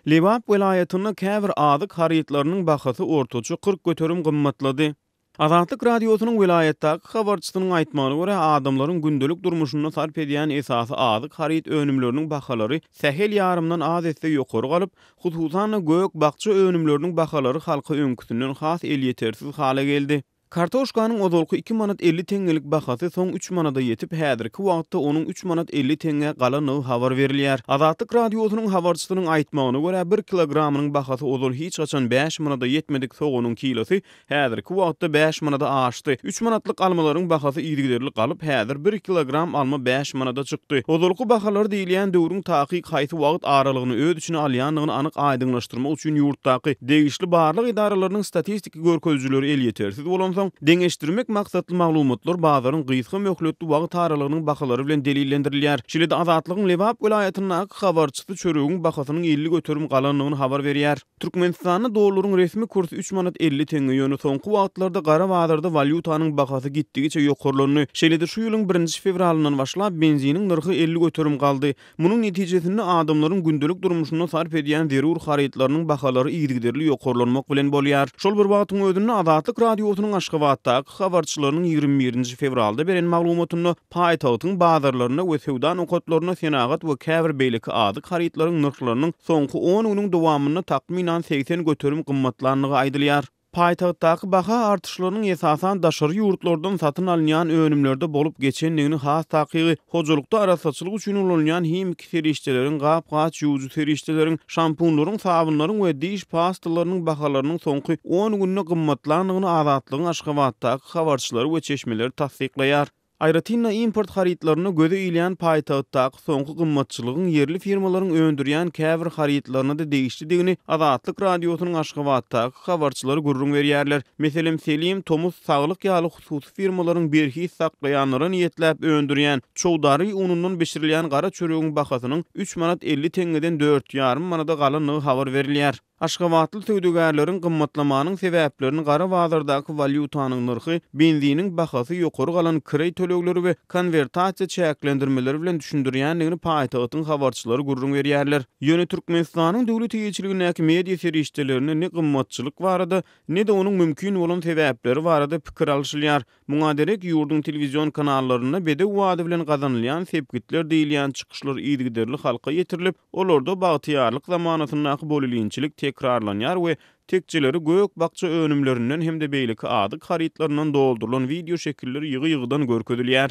Lebap welaýatynda käbir azyk harytlarynyň bahasy ortaça 40% gymmatlady. Azatlyk Radiosynyň welaýatdaky habarçysynyň aýtmagyna görä, adamlaryň gündelik durmuşynda sarp edýän esasy azyk haryt önümleriniň bahalary sähel ýarymdan az esse ýokary galyp, hususan-da gök-bakja önümleriniň bahalary halka öňküsinden has elýetersiz hala geldi. Kartoşkanyň ozalky iki manat 50 teňňelik bahasy soň üç manada ýetip, häzirki wagtda onuň üç manat 50 teňňä galandygy habar berilýär. Azatlyk Radiosynyň habarçysynyň aýtmagyna görä, bir kilogramynyň bahasy ozal hiç haçan bäş manada ýetmedik soganyň kilosy Häzirki wagtda bäş manada aşdy. Üç manatlyk almalaryň bahasy yzygiderli galyp, häzir bir kilogram alma bäş manada çykdy. Ozalky bahalar diýilýän döwrüň takyk haýsy wagt aralygyny öz içine alýandygyny anyk aýdyňlaşdyrmak üçin ýurtdaky degişli barlag edaralarynyň statistiki görkezijileri elýetersiz bolansoň, deňeşdirmek maksatly maglumatlar bazaryň gysga möhletli wagt aralygynyň bahalary bilen delillendirilýär. Şeýle-de Azatlygyň Lebap welaýatyndaky habarçysy çöregiň bahasynyň 50% galandygyny habar berýär. Türkmenistanda dollaryň resmi kursy üç manat 50 teňňe, ýöne soňky wagtlarda gara bazarda walýutanyň bahasy gitdigiçe ýokarlandy. Şeýle-de şu ýylyň birinji fewralyndan başlap benziniň nyrhy 50% galdy. Munuň netijesinde adamlaryň gündelik durmuşynda sarp edýän zerur harytlarynyň bahalary yzygiderli ýokarlanmak bilen bolýar. Şol bir wagtyň özünde Azatlyk Radiosynyň Aşgabatdaky habarçylarynyň 21-nji fewralda beren maglumatynda paýtagtyň bazarlarynda we söwda nokatlarynda senagat we käbir beýleki azyk harytlaryň nyrhlarynyň soňky on günüň dowamynda takmynan 80% gymmatlandygy aýdylýar. Paýtagtdaky baha artyşlarynyň esasan daşary ýurtlardan satyn alynýan önümlerde bolup geçendigini has takygy, hojalykda arassaçylyk üçin ulanylýan himiki serişdeleriň, gap-gaç ýuwujy serişdeleriň, şampunlaryň, sabynlaryň we diş pastalarynyň bahalarynyň soňky on günde gymmatlandygyny Azatlygyň Aşgabatdaky habarçylary we çeşmeleri tassyklaýar. Aýratyn-da, import harytlarynda göze ilýän paýtagtdaky soňky gymmatçylygyň ýerli firmalaryň öndürýän käbir harytlaryna-da degişlidigini Azatlyk Radiosynyň Aşgabatdaky habarçylary gürrüň berýärler. Meselem, Selim, Tomus, Saglyk ýaly hususy firmalaryň berhiz saklaýanlara niýetläp öndürýän çowdary unundan bişirilýän gara çöregiň bahasynyň üç manat 50 teňňeden dört ýarym manada galandygy habar berilýär. Aşgabatly söwdagärleriň gymmatlamanyň sebäplerini gara bazardaky walýutanyň nyrhy, benziniň bahasy, ýokary galan kireý tölegleri we konwertasiýa çäklendirmeleri bilen düşündirýändigini paýtagtyň habarçylary gürrüň berýärler. Ýöne Türkmenistanyň döwlet eýeçiligindäki media serişdelerinde ne gymmatçylyk barada, ne-de onuň mümkin bolan sebäpleri barada pikir alşylýar. Muňa derek, ýurduň telewizion kanallarynda bedew bady bilen gazanylýan sepgitler diýilýän çykyşlar yzygiderli halka ýetirilip, olarda bagtyýarlyk zamanasyndaky bolelinçilik tekrarlanýar we tekjeleri gök-bakja önümlerinden hem-de beýleki azyk harytlaryndan doldurylan wideoşekiller ýygy-ýygydan görkezilýär.